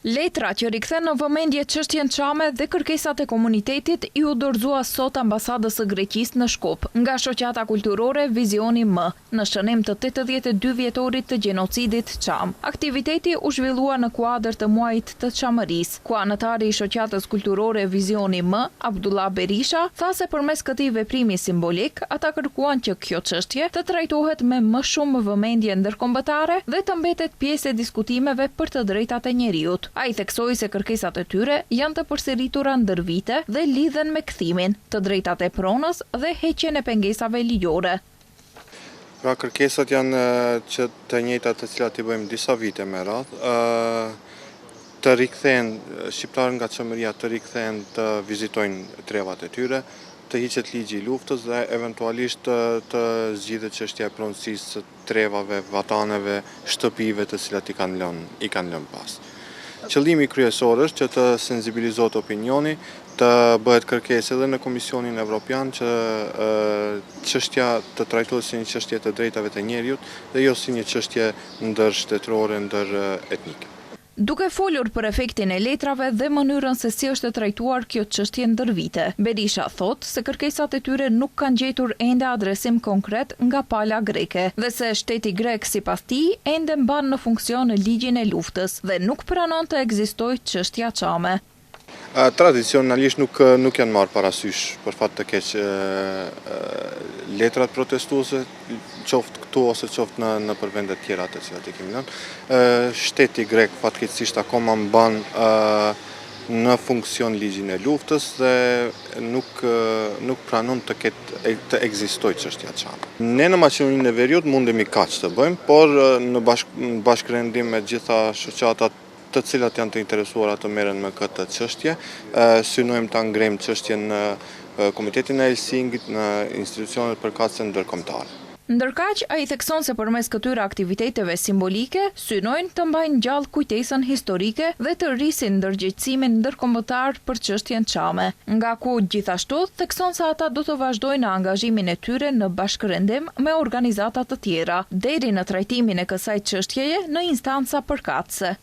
Letra që rikthen në vëmendje çështjen çame dhe kërkesat e komunitetit iu dorëzua sot Ambasadës së Greqisë në Shkup, nga Shoqata Kulturore Vizioni M, në shënim të 82 vjetorit të gjenocidit çam. Aktiviteti u zhvillua në kuadër të muajit të Çamërisë, ku anëtari i Shoqatës Kulturore Vizioni M, Abdullah Berisha, tha se përmes këtij veprimi simbolik, ata kërkuan që kjo çështje të trajtohet me më shumë vëmendje ndërkombëtare dhe të mbetet pjesë e diskutimeve për të drejtat e njeriut. Ai theksoi se kërkesat e tyre janë të përsëritura ndër vite dhe lidhen me kthimin, të drejtat e pronës dhe heqjen e pengesave ligjore. Pra kërkesat janë që të njëjtat të cilat i bëjmë disa vite me radhë, të rikthehen shqiptarët nga Çamëria të rikthehen të vizitojnë trevat e tyre, të hiqet ligji i luftës dhe eventualisht të zgjidhet çështja e pronësisë së trevave, vataneve, shtëpive të cilat i kanë lënë, i kanë lënë pas. Qëllimi kryesor është që të sensibilizohet opinioni, të bëhet kërkesë edhe në Komisionin Evropian që çështja të trajtohet si një çështje e të drejtave të njeriut dhe jo si një çështje ndërshtetërore, ndëretnike. Duke folur për efektin e letrave dhe mënyrën se si është trajtuar kjo çështje ndër vite, Berisha thotë se kërkesat e tyre nuk kanë gjetur ende adresim konkret nga pala greke dhe se shteti grek sipas tij ende mban në funksion ligjin e luftës dhe nuk pranon të ekzistojë çështja çame. Tradicionalisht nuk nuk janë marrë parasysh për fat të keq letrat protestuese, qoftë këtu ose qoftë në nëpër vende të tjera të cilat i kemi lënë. Shteti grek fatkeqësisht akoma mban në funksion ligjin e luftës dhe nuk nuk pranon të ketë të ekzistojë çështja çame. Ne në Maqedoninë e Veriut mundemi kaq të bëjmë, por në bashk në bashkërendim me gjitha shoqatat të cilat janë të interesuara të merren me këtë çështje. Synojmë ta ngrejmë çështjen në Komitetin e Helsinkit, në institucionet përkatëse ndërkombëtare. Ndërkaq, ai thekson se përmes këtyre aktiviteteve simbolike, synojnë të mbajnë gjallë kujtesën historike dhe të rrisin ndërgjegjësimin ndërkombëtar për çështjen çame, nga ku gjithashtu thekson se ata do të vazhdojnë angazhimin e tyre në bashkërendim me organizata të tjera, deri në trajtimin e kësaj çështjeje në instanca përkatëse.